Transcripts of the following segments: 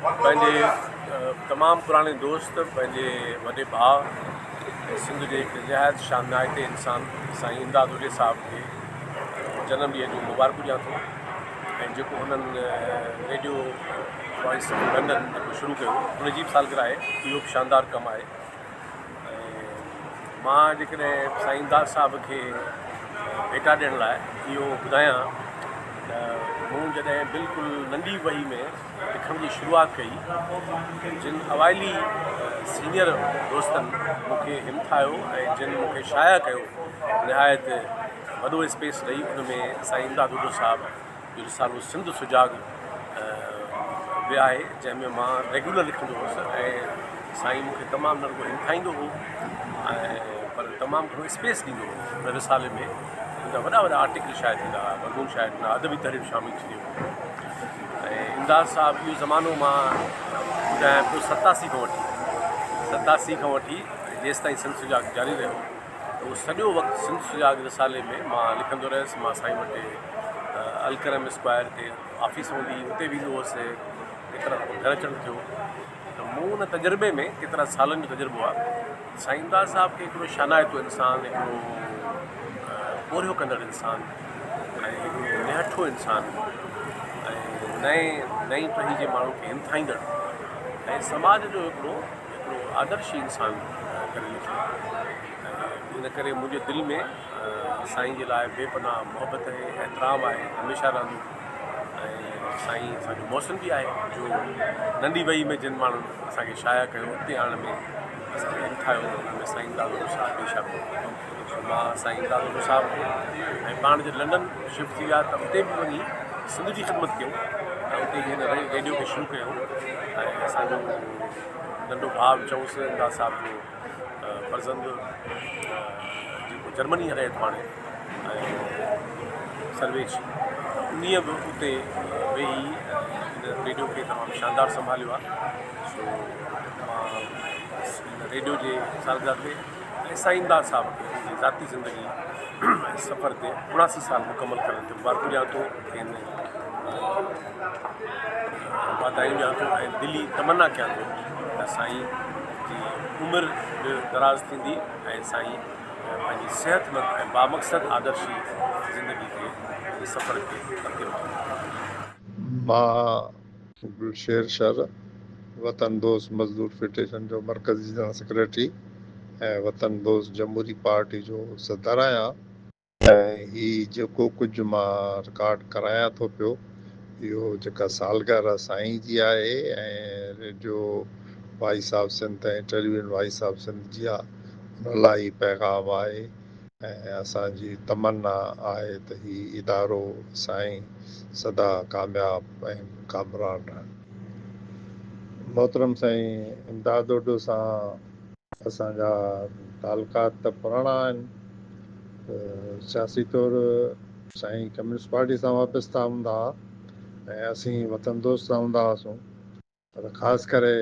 پنهنجي تمام پراڻي دوست پنهنجي وڏي ڀاء ۽ سنڌ جي هڪ نهايت شانائتي انسان سائين امداد اوڍي صاحب کي جنم ڏينهن جون مبارڪون ڏيان ٿو ۽ جيڪو هنن ريڊيو وائس آف لنڊن جيڪو شروع ڪيو ان جي به سالگرهه آهي اهو به شاندار ڪم آهي ۽ مان جيڪڏهن سائين امداد صاحب کي ڀيٽا ڏيڻ لاء اهو ٻڌايان ته مون جڏهن بلڪل ننڍي وهي ۾ لکڻ جي شروعات ڪئي ته جن اوائلي سينئر دوستن مون کي همٿايو ۽ جن مون کي شايع ڪيو نهايت وڏو اسپيس ڏئي ان ۾ سائين امداد اوڍو صاحب جو رسالو سنڌ سجاڳ به آهي جنهن ۾ مان ريگيولر لکندو هوس ۽ سائين مون کي تمام نه رڳو همٿائيندو هو ۽ پر تمام گهڻو اسپيس ڏيندو هو ان رسالي ۾ ان جا وڏا وڏا آرٽيڪل شايع ٿيندا هئا مضمون شايع ٿيندا هئا ادبي تحرير شامل ٿينديون هيون ۽ امداد صاحب اهو زمانو مان ٻڌايان پيو 87 کان وٺي 87 کان وٺي جيستائين سنڌ سجاڳ جاري رهيو ته اهو سڄو وقت سنڌ سجاڳ رسالي ۾ مان لکندو رهيس. مان سائين وٽ الڪرم اسڪوائر تي آفيس هوندي هئي اتي ويندو هوس. ڪيترا دفعا گهر اچڻ ٿيو ته مون ان تجربي ۾ ڪيترا سالن جو تجربو آهي. سائين امداد صاحب کي هڪڙو شانائتو انسان، هڪڙو پورهيو ڪندڙ انسان ۽ هڪڙو نهٺو انسان ۽ نئين نئين ٽهي جي ماڻهن کي همٿائيندڙ ۽ سماج جو هڪڙو هڪڙو آدرشي انسان ڪري لکيو ۽ ان ڪري منهنجي دل ۾ سائين جي لاء بي پناهه محبت ۽ احترام آهي هميشه رهندو ۽ سائين اسان جو محسن به آهي جو ننڍي وهي ۾ جن ماڻهن اسان کي شايع ڪيو اڳتي آڻڻ ۾ اسان کي همٿايو انهن ۾ سائين امداد الحق صاحب به شامل سو مان سائين امداد الحق صاحب کي ۽ پاڻ جڏهن لنڊن شفٽ ٿي ويا ته اتي به وڃي سنڌ جي خدمت ڪيون ۽ اتي هن ريڊيو کي شروع ڪيو ۽ اسان جو ننڍو ڀاء به چئونس امداد صاحب جو فرزند جيڪو جرمني رهي ٿو هاڻي ۽ سرويچ انهيء به اتي ويهي هن ريڊيو کي تمام شاندار سنڀاليو آهي سو مان هن ريڊيو جي سالگرهه تي ۽ سائين امداد صاحب کي پنهنجي ذاتي زندگي ۽ سفر تي 79 سال مڪمل ڪرڻ تي مبارڪون ڏيان ٿو کين واڌايون ڏيان ٿو ۽ دلي تمنا ڪيان ٿو ته سائين جي عمر به دراز ٿيندي ۽ سائين پنهنجي صحتمند ۽ بامقصد آدرشي زندگي کي جي سفر کي اڳتي وڌائيندا. مان گلشير شر، وطن دوست مزدور فيڊريشن جو مرڪزي جنرل سيڪريٽري ۽ وطن دوست جمهوري پارٽي جو صدر آهيان. ۽ هي جيڪو ڪجهه مان رڪارڊ ڪرايان ٿو پيو اهو جيڪا سالگرهه سائين جي آهي ۽ radio voice of Sindh ۽ television voice of Sindh جي آ ان لاء هي پيغام آهي ۽ اسان جي تمنا آهي ته هي ادارو سائين سدا ڪامياب ۽ ڪامران رهن. محترم سائين امداد اوڍو سان اسان جا تعلقات ته پراڻا آهن. سياسي طور سائين ڪميونسٽ پارٽي سان وابسته هوندا ها ۽ اسين وطن دوست سان هوندا هئاسون پر خاص ڪري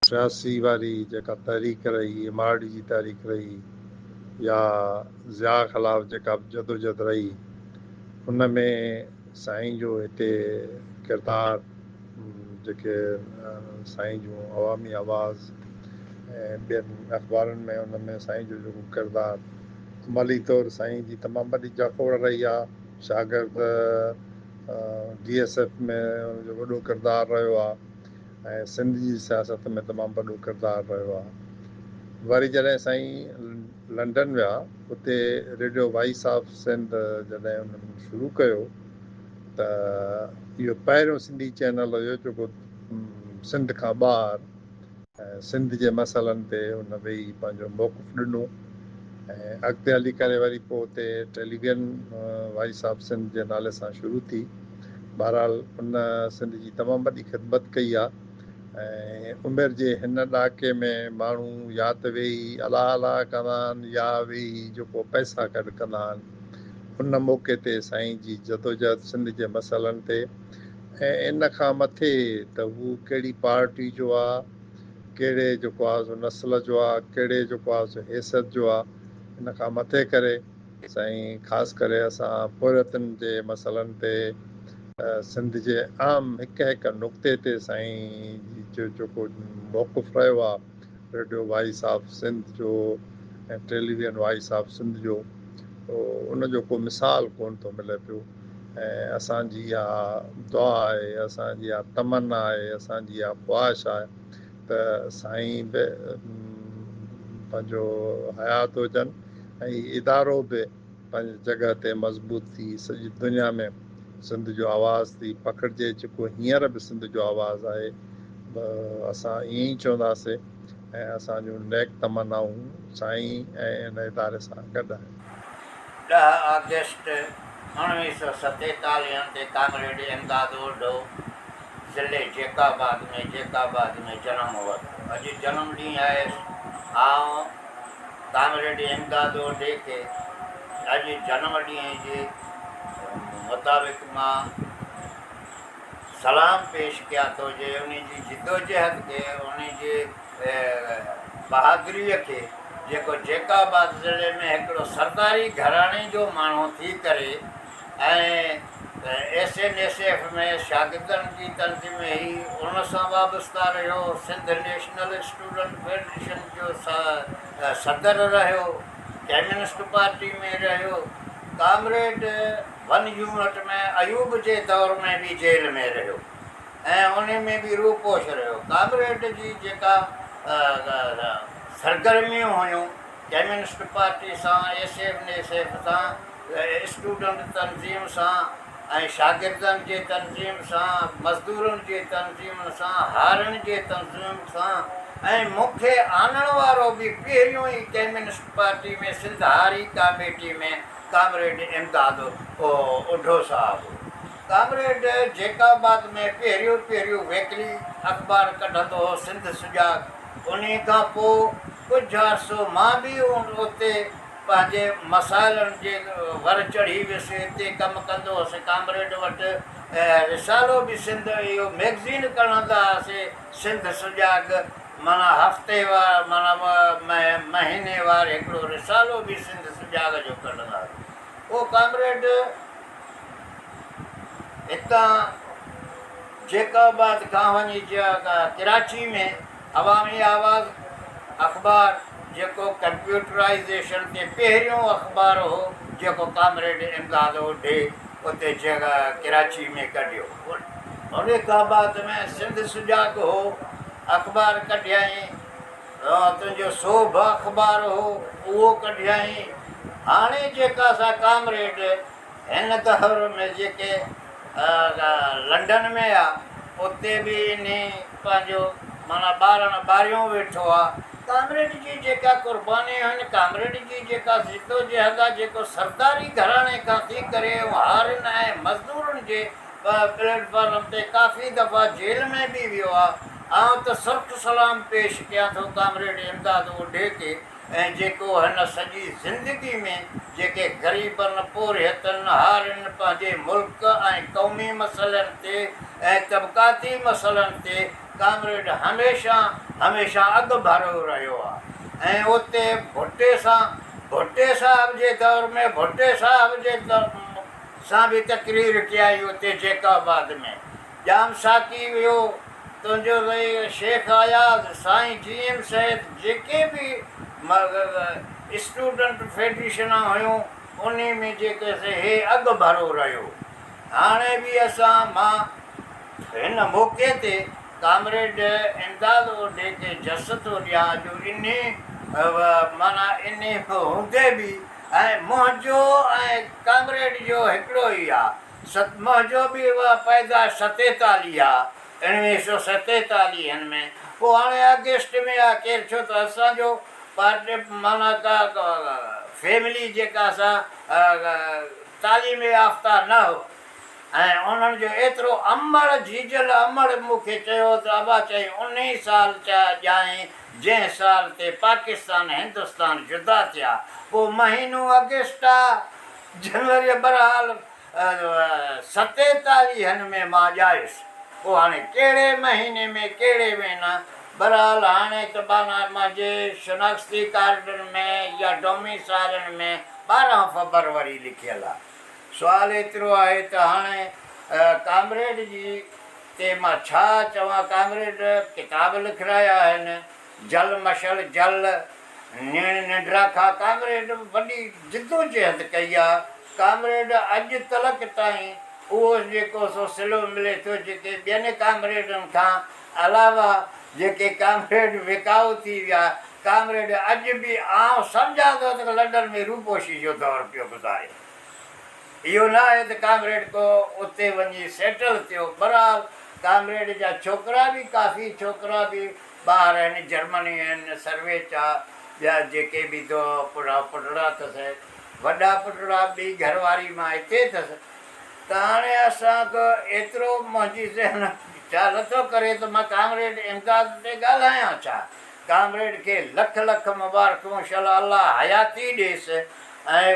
83 واري جيڪا تحريڪ رهي، ايم آر ڊي جي تحريڪ رهي يا ضياء خلاف جيڪا به جدوجھد رهي ان ۾ سائين جو هتي ڪردار جيڪي سائين جون عوامي آواز ۽ ٻين اخبارن ۾ ان ۾ سائين جو جيڪو ڪردار عملي طور سائين جي تمام وڏي جاکوڙ رهي آ شاگرد ڊي ايس ايف ۾ ان جو وڏو ڪردار رهيو آ ۽ سنڌ جي سياست ۾ تمام وڏو ڪردار رهيو آ وري جڏهن سائين لنڊن ويا اتي ريڊيو وائس آف سنڌ جڏهن انهن شروع ڪيو ته اهو پهريون سنڌي چينل هيو جيڪو سنڌ کان ٻاهر سنڌ جي مسئلن تي ان ويهي پنهنجو موقف ڏنو ۽ اڳتي هلي ڪري وري پوء اتي ٽيليويزن وائس آف سنڌ جي نالي سان شروع ٿي. بهرحال ان سنڌ جي تمام وڏي خدمت ڪئي آ ۽ عمر جي هن ڏهاڪي ۾ ماڻهو يا ته ويهي الله الله ڪندا آهن يا ويهي جيڪو پئسا گڏ ڪندا آهن. ان موقعي تي سائين جي جدوجهد سنڌ جي مسئلن تي ۽ ان کان مٿي ته هو ڪهڙي پارٽي جو آ، ڪهڙي جيڪو آ سو نسل جو آ، ڪهڙي جيڪو آ سو حيثيت جو آ، ان کان مٿي ڪري سائين خاص ڪري اسان پورهيتن جي مسئلن تي. سنڌ جي عام هڪ هڪ نقطي تي سائين جو جيڪو موقف رهيو آ ريڊيو وائس آف سنڌ جو ۽ ٽيليويزن وائس آف سنڌ جو ان جو ڪو مثال ڪون ٿو ملي پيو ۽ اسان جي اها دعا آهي اسان جي اها تمنا آهي اسان جي اها خواهش آهي ته سائين به پنهنجو حيات هجن ۽ ادارو به پنهنجي جڳهه تي مضبوط ٿي سڄي دنيا ۾ سنڌ جو آواز ٿي پکڙجي جيڪو هينئر به سنڌ جو آواز آهي اسان ائين ئي چونداسي ۽ اسان جون نيڪ تمنائون سائين ۽ ان اداري سان گڏ آهن. ڏهه آگسٽ اڻويهه سؤ ستيتاليهن تي ڪامريڊ امداد اوڍو ضلعي جيڪب آباد ۾ جيڪب آباد ۾ جنم ورتو. اڄ جنم ڏينهن آهيس. آئون ڪامريڊ امداد اوڍي کي اڄ جنم ڏينهن جي مطابق مان سلام پيش ڪيان ٿو جي انهي جي جدوجهد کي انهي جي بهادري کي جيڪو جيڪب آباد ضلعي ۾ هڪڙو سرداري گهراڻي جو ماڻهو ٿي ڪري ۽ ايس اين ايس ايف ۾ شاگردن جي تنظيم هئي ان سان وابسته رهيو، سنڌ نيشنل اسٽوڊنٽ فيڊريشن جو صدر رهيو، ڪميونسٽ پارٽي ۾ رهيو، ڪامريڊ ون يونٽ ۾ ايوب جي دور ۾ به جيل ۾ رهيو ۽ ان ۾ به روپوش رهيو، ڪامريڊ جي جيڪا سرگرميون هيون ڪميونسٽ پارٽي سان، ايس اين ايس ايف سان، اسٽوڊنٽ تنظيم سان ۽ شاگردن جي تنظيم سان، مزدورن جي تنظيمن سان، هارين جي تنظيم سان ۽ مون کي آڻڻ وارو به پهريون ئي ڪميونسٽ پارٽي ۾ سنڌ هاري ڪاميٽي ۾ ڪامريڊ امداد اوڍو صاحب هو. ڪامريڊ جيڪب آباد ۾ پهريون پهريون ويڪلي اخبار ڪڍندو هو سنڌ سجاڳ. انهي کان پوء ڪجهه عرصو مان به اتي پنهنجي مسائلن جي ور چڙهي ويس، اتي ڪم ڪندو هوس، ڪامريڊ وٽ رسالو به سنڌ اهو مئگزين ڪڍندا هئاسي سنڌ سجاڳ معنيٰ هفتي وار معنيٰ مهيني وار هڪڙو رسالو به سنڌ سجاڳ جو ڪڍندا هئاسي. اهو ڪامريڊ هتان جيڪب آباد کان وڃي ڪراچي ۾ عوامي آواز اخبار جيڪو ڪمپيوٽرائيزيشن تي پهريون اخبار هو جيڪو ڪامريڊ امداد اوڍي اتي ڪراچي ۾ ڪڍيو. ان کان بعد ۾ سنڌ سجاڳ هو اخبار ڪڍيائين، تنهنجو سوڀ اخبار هو اهو ڪڍيائين. هاڻي جيڪا سا ڪامريڊ هن دور ۾ جيڪي لنڊن ۾ آ اتي به انهي پنهنجو معنيٰ ٻارڻ ٻاريون ويٺو آ. ڪامريڊ جي جيڪا قرباني هن ڪامريڊ جي جيڪا جدوجهد آ جيڪو سرداري گهراڻي کان ٿي ڪري ۽ هارين ۽ مزدورن جي پليٽ فارم تي ڪافي دفعا جيل ۾ به ويو آ. آئون ته سرخ سلام پيش ڪيان ٿو ڪامريڊ امداد اوڍي کي. ۽ جيڪو هن سڄي زندگي ۾ جيڪي غريبن، پورهيتن، هارين، پنهنجي ملڪ ۽ قومي مسئلن تي ۽ طبقاتي مسئلن تي ڪامريڊ هميشه هميشه اڳڀرو رهيو آ ۽ اتي ڀٽي سان ڀٽي صاحب جي دور ۾ ڀٽي صاحب جي سان به تقرير ڪيائي اتي جيڪب آباد ۾ ڄام ساقي ويو، تنهنجو رئي شيخ اياز، سائين جي ايم سيد جيڪي به اسٽوڊنٽ فيڊريشنان هيون انهي ۾ جيڪي سي هي اڳ ڀرو رهيو. هاڻي به اسان مان هن موقعي تي ڪامريڊ امداد اوڍي کي جس ٿو ڏيان جو انهي معنيٰ انهي هوندي به ۽ منهنجو ۽ ڪامريڊ جو هڪڙو ئي آ. ست منهنجو به اها پيدائش ستيتاليهه آ، اڻويهه سو ستيتاليهن ۾، پوء هاڻي آگسٽ ۾ آ ڪير ڇو ته اسان جو پارٽي معنيٰ ڪا فيملي جيڪا سا تعليم يافته نه هو ۽ انهن جو ايترو امڙ جيجل امڙ مون کي چيو ته ابا چئي انهي سال ڄائين جنهن سال تي پاڪستان هندستان جدا ٿيا پوء مهينو آگسٽ آ جنوريء بهرحال ستيتاليهن ۾ مان ڄايس. پوء هاڻي ڪهڙي مهيني ۾ ڪهڙي مهينا، بهرحال هاڻي ته معنيٰ منهنجي شناختي ڪارڊن ۾ يا ڊوميسائلن ۾ 12 فبروري لکيل آ. سوال ايترو آهي ته هاڻي ڪامريڊ جي تي مان ڇا چوان ڪامريڊ ڪتاب لکرايا آهن جل مشعل جل نيڻ ننڊرا کا ڪامريڊ وڏي جدوجهد ڪئي آ ڪامريڊ اڄ تلڪ تائين اهو جيڪو سو صلو ملي ٿو جيڪي ٻين ڪامريڊن کان علاوه جيڪي ڪامريڊ وڪائو ٿي ويا ڪامريڊ اڄ به آئون سمجهان ٿو ته لنڊن ۾ روپوشي جو دور پيو گذاري. اهو نه آهي ته ڪامريڊ ڪو اتي وڃي سيٽل ٿيو. بهرحال ڪامريڊ جا ڇوڪرا به ڪافي ڇوڪرا به ٻاهر آهن، جرمني آهن، سرويچ آ، ٻيا جيڪي به دو پٽڙا اٿس، وڏا پٽڙا ٻي گهر واري مان هتي اٿس ته هاڻي اسان ڪو ايترو منهنجي ذهن ڇا نٿو ڪري ته مان ڪامريڊ امداد تي ڳالهايان ڇا؟ ڪامريڊ کي لک لک مبارڪون شل الله حياتي ڏيس ۽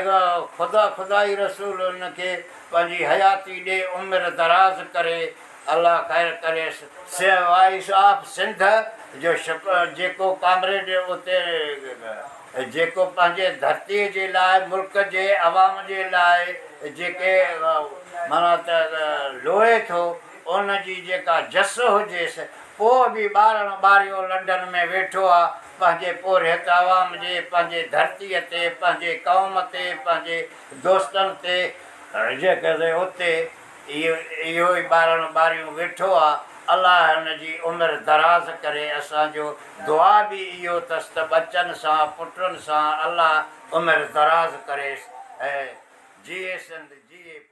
خدا خدائي رسول ان کي پنهنجي حياتي ڏي عمر دراز ڪري الله خير ڪريس. وائيس آف سنڌ جو جيڪو ڪامريڊ اتي جيڪو پنهنجي ڌرتي جي لاء ملڪ جي عوام جي لاء جيڪي معنيٰ ته لوئي ٿو ان جي جيڪا جس هجيس پوء به ٻارڻ ٻاريو لنڊن ۾ ويٺو آ، پنهنجي پورهيت عوام جي، پنهنجي ڌرتيء تي، پنهنجي قوم تي، پنهنجي دوستن تي، جيڪڏهن اتي اهو ئي ٻارڻ ٻاريون ويٺو آ، الله هن جي عمر دراز ڪري، اسان جو دعا به اهو اٿس ته ٻچن سان، پٽن سان الله عمر دراز ڪريس. جيئي سنڌ، جيئي.